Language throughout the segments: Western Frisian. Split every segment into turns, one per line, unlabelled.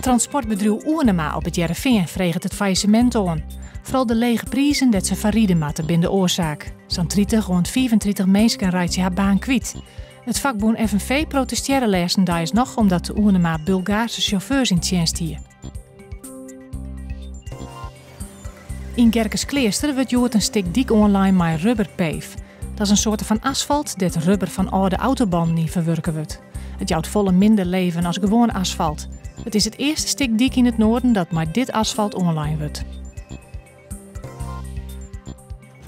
Transportbedriuw Oenema op It Hearrenfean freget it faillissemint oan. Foaral de lege prizen dêr't se foar ride moatte binne de oarsaak. Sa'n 30 oant 35 minsken reitsje har baan kwyt. It fakbûn FNV protestearre lêstendeis noch omdat de Oenema Bulgaarse sjauffeurs yn tsjinst hie. Yn Gerkeskleaster wurdt hjoed in stik dyk oanlein mei rubberpave. Dat is in soarte fan asfalt dêr't rubber fan âlde autobannen yn ferwurke wurdt. It jout folle minder leven as gewoan asfalt. It is it earste stik dyk yn it Noarden dat mei dit asfalt oanlein wurdt.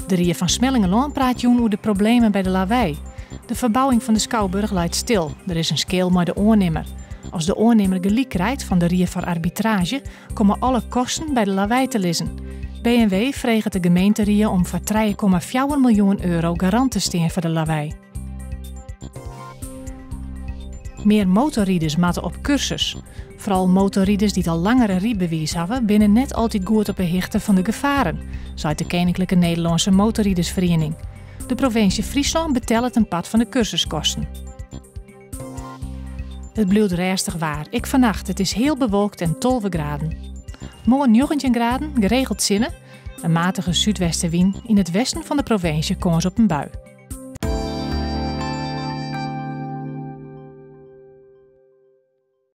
De Rie fan Smellingerlân praat jûn oer de problemen by de Lawei. De ferbouwing fan de skouburch leit stil. Der is in skeel mei de oannimmer. As de oannimmer gelyk krijt fan de Rie foar Arbitraazje, komme alle kosten by de Lawei te lizzen. B en W freget de gemeenterie om foar 3,4 miljoen euro garant te stean foar de Lawei. Mear motorriders moatte op kursus. Foaral motorriders dy't al langer in rydbewiis hawwe, binne net altyd goed op 'e hichte fan de gefaren, seit de Keninklike Nederlânske Motorridersferiening. De provinsje Fryslân betellet in part fan de kursuskosten. It bliuwt rêstich waar, ek fannacht. It is heal bewolkt en 12 graden. Moarn 19 graden, geregeld sinne. In matige súdwestewyn. Yn it westen fan de provinsje kâns op in bui.